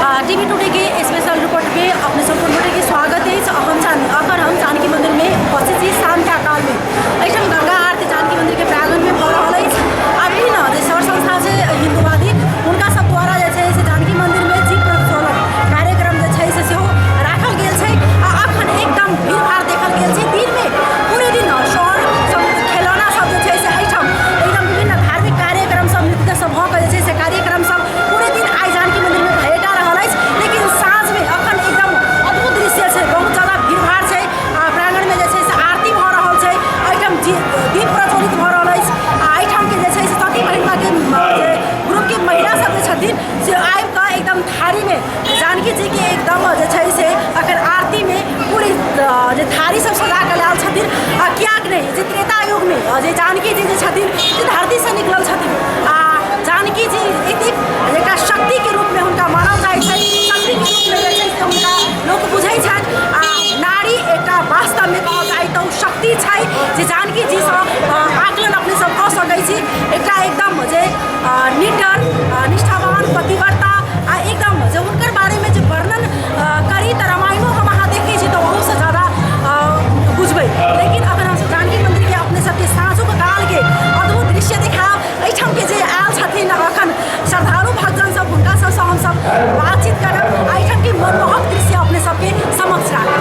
TV today के special report में अपने सम्पूर्ण गोटे के स्वागत अछि। अखन हम जानकी मंदिर में उपस्थित छी सांध्या काल में। एहिठाम गंगा आरती जानकी मंदिर के प्रांगण में भऽ रहल अछि आ विभिन्न जे सर संस्था छै हिंदूवादी हुनका सब द्वारा जे छै से जानकी मंदिर में दीप प्रज्वलन कार्यक्रम जे छै से सेहो राखल गेल छै आ अखन एकदम भीड़भाड़ देखल गेल छै। दिन में पूरे दिन शहर सब खेलौना सब जे छै से एहिठाम एकदम विभिन्न धार्मिक कार्यक्रम सब नृत्य सब भऽ कऽ जे छै से कार्यक्रम सब पूरे दिन आइ जानकी मंदिर में भएटा रहल अछि। लेकिन साँझ में अखन एकदम अद्भुत दृश्य छै, बहुत ज्यादा भीड़भाड़ छै आ प्रांगण में जे छै से आरती भऽ रहल छै, एहिठाम दीप प्रज्वलित भऽ रहल अछि आ एहिठाम के जे छै से सती बहिनपा के जे ग्रुप के महिला सब जे छथिन से आबि कऽ एकदम थारी में जानकी जी के एकदम जे छै से अखन आरती में पूरी जे थारी सब सजा कऽ लायल छथिन। आ कियाक नहि जे त्रेता युग में जे जानकी जी जे छथिन से धरती से निकलल छथिन आ जानकी जी एतेक एकटा शक्ति के रूप में हुनका मानल जाइ छै, शक्ति के रूप में जे छै से हुनका लोक बुझै छथि आ नारी एकटा वास्तव में कहल जाइ तऽ ओ शक्ति छै जे जानकी जी सँ आकलन अपने सब कऽ सकै छी। एकटा एकदम जे निडर निष्ठावान पतिव्रता आ एकदम जे हुनकर बारे में जे वर्णन करी तऽ रामायणो हम अहाँ देखै छी तऽ ओहूसँ ज्यादा बुझबै। लेकिन अगर हमसब जानकी मंदिर के अपने सबके साँझुक काल के अद्भुत दृश्य देखायब, एहिठाम के जे आयल छथिन अखन श्रद्धालु भक्तजन सब हुनका सबसँ हमसब बातचीत करब आ एहिठाम के मनमोहक दृश्य अपने सबके समक्ष राखब।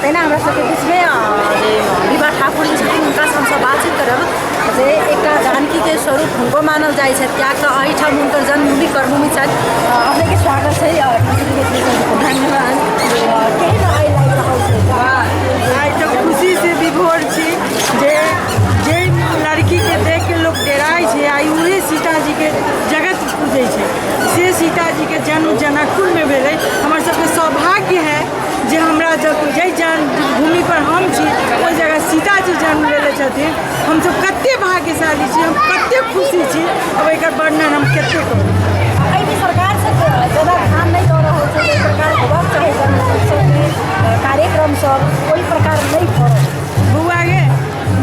तहिना हमरा सबके बीचमे जे विभा ठाकुर जी छथिन हुनकासँ हमसब बातचीत करब जे एकटा जानकीके स्वरूप हुनको मानल जाइ छथि, किएक तऽ एहिठाम हुनकर जन्मभूमि कर्मभूमि छथि। अपनेके स्वागत छै। धन्यवाद। केहन आइ लागि रहल छै? आइ तऽ खुशीसँ विभोर छी जे जे लड़कीके देखके लोक डराइ छै आइ उहे सीताजीके जगत पूजै छै, से सीताजीके जन्म जनकपुरमे भेलै। हमर सबके सौभाग्य है जे हमरा जब जाहि जन्मभूमि पर हम छी ओहि जगह सीताजी जन्म लेने छथिन। हमसब कते भाग्यशाली छी, हम कते खुशी छी, अब एकर वर्णन हम कते करू। एहिमे सरकार से ज्यादा ध्यान नहि दऽ रहल छै, जाहि प्रकार होबाक चाही जन्मोत्सवमे कार्यक्रम सब ओहि प्रकार नहि भऽ रहल छै। बौआ गे,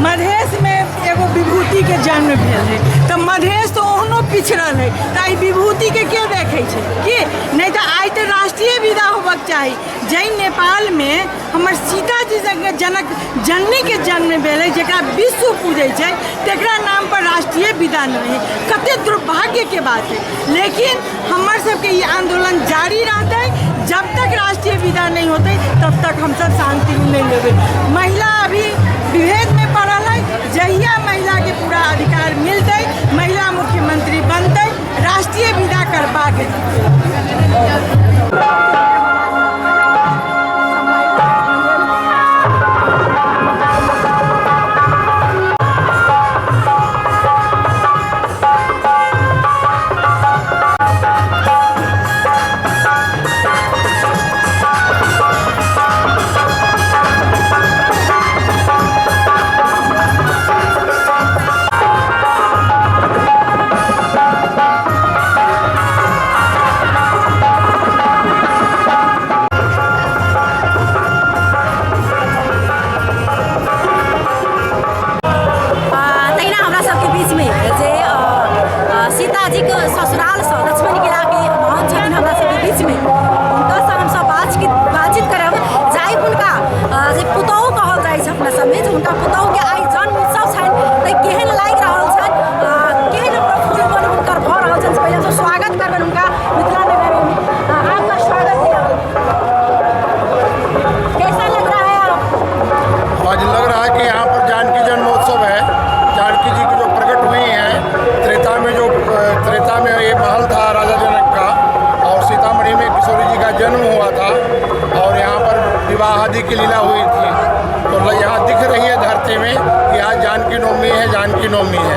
मधेशमे एगो विभूतिके जन्म भेल है तऽ मधेश तऽ ओहनो पिछड़ल है, तऽ एहि विभूतिके के देखै छै की नहि? तऽ आइ तऽ राष्ट्रीय विदा होबाक चाही। जाहि नेपालमे हमर सीताजी संगे जनक जननीके जन्म भेलै, जकरा विश्व पूजै छै, तकरा नाम पर राष्ट्रीय विदा नहि है, कते दुर्भाग्यके बात है। लेकिन हमर सबके ई आंदोलन जारी रहतै, जब तक राष्ट्रीय विदा नहीं होतै तब तक हमसब शांति नहीं लेबै। महिला अभी विभेदमे पड़ल है, जहिया महिलाके पूरा अधिकार मिलतै, महिला मुख्यमंत्री बनतै, राष्ट्रीय विदा करबाक। ये महल था राजा जनक का, और सीतामढ़ी में किशोरी जी का जन्म हुआ था और यहाँ पर विवाह आदि की लीला हुई थी। तो यहाँ दिख रही है धरती में कि आज जानकी नवमी है, जानकी नवमी है।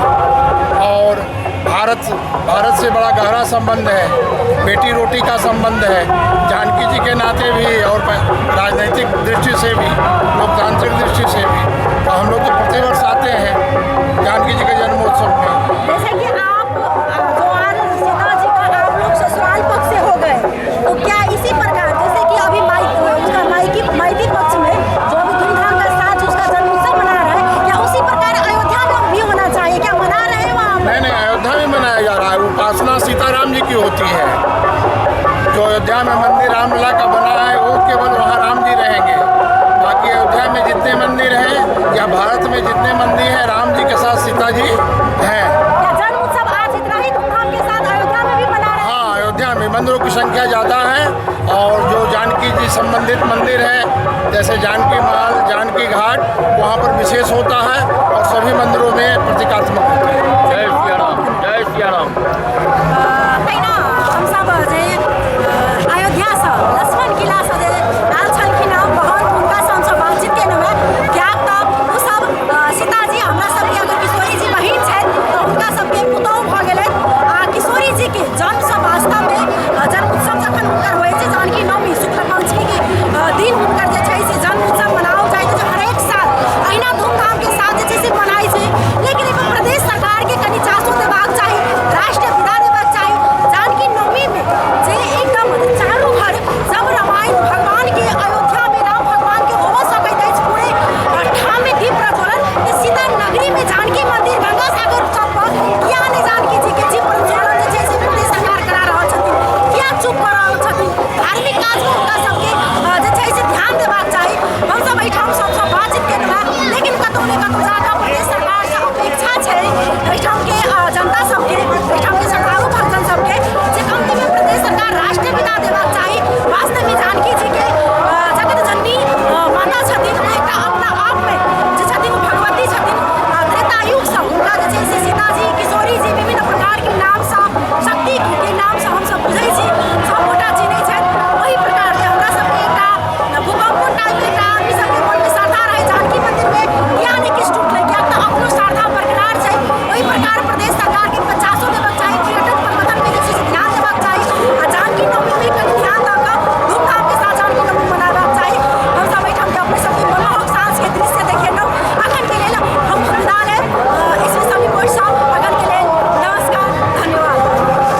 और भारत भारत से बड़ा गहरा संबंध है, बेटी रोटी का संबंध है, जानकी जी के नाते भी और राजनीतिक दृष्टि से भी, लोकतांत्रिक दृष्टि से भी। तो हम लोग तो प्रतिवर्ष आते हैं जानकी जी के जन्मोत्सव में। जैसे कि आप जो आज सीता जी का आप लोग ससुराल पक्ष से हो गए, तो क्या इसी प्रकार जैसे कि अभी माई उसका मायकी मायती पक्ष में जो अभी धूमधाम का साथ उसका जन्मोत्सव मना रहा है, क्या उसी प्रकार अयोध्या में भी होना चाहिए? क्या मना रहे हैं वहाँ? नहीं नहीं, अयोध्या में मनाया जा रहा है। उपासना सीताराम जी की होती है। जो अयोध्या में मंदिर रामलला का बना है वो केवल वहाँ राम जी रहेंगे। बाकी अयोध्या में जितने मंदिर हैं या भारत में जितने मंदिर हैं, राम जी के साथ सीता जी हैं। क्या जन्म उत्सव आज इतना ही धूमधाम के साथ अयोध्या में भी मना रहे हैं? हाँ, अयोध्या में मंदिरों की संख्या ज़्यादा है और जो जानकी जी संबंधित मंदिर है जैसे जानकी महल, जानकी घाट, वहाँ पर विशेष होता है और सभी मंदिरों में प्रतीकात्मक होता है। जय सिया राम, जय सिया राम। तहिना हमसब जे अयोध्यासँ लक्ष्मण किलासँ जे आयल छलखिन हँ बहन, हुनकासँ हमसब बातचीत केलहुँ हेँ। किएक तऽ ओसब सीताजी हमरा सबके अगर किशोरी जी बहिन छथि तऽ हुनका सबके पुतोहु भऽ गेलथि आ किशोरी जीके जन्मसँ वास्तवमे जन्म उत्सव जखन हुनकर होइ छै जानकी नवमी शुक्ल पञ्चमीके दिन हुनकर जे छै से जन्म उत्सव मनाओल जाइत छै। हरेक साल अहिना धूमधामके साथ जे छै से मनाइ छै, लेकिन एहिपर प्रदेश सरकारके कनि चासो देबाक चाही, राष्ट्रीय विदा देबाक चाही। जानकी नवमीमे जे एकदम चारू भर जब रामायण भगवानके अयोध्यामे राम भगवानके होबऽ सकैत अछि पूरे ठाममे दीप प्रज्वलन, तऽ सीता नगरीमे जानकी मन्दिर गंगा सागर चौकपर किया नहि जानकी जीके दीप प्रज्वलन जे छै से प्रदेश सरकार करा रहल छथिन? किया चुप कऽ रहल छथिन? धार्मिक काजमे हुनका सबके जे छै से ध्यान देबाक चाही। हमसब एहिठाम सबसँ बातचीत केलहुँ हेँ, लेकिन कतहु ने कतहु जाकऽ प्रदेश सरकारसँ अपेक्षा छै एहिठामके जनता सबके, एहिठामके श्रद्धालु भक्तजन सबके जे कमतीमे प्रदेश सरकार राष्ट्रीय विदा देबाक चाही। वास्तवमे जानकी जीके जगत जननी माता छथिन, एकटा अपना आपमे जे छथिन ओ भगवती छथिन। त्रेता युगसँ हुनका जे छै से सीताजी, किशोरी जी विभिन्न प्रकारके नामसँ, शक्तिके नामसँ हमसब बुझै छी।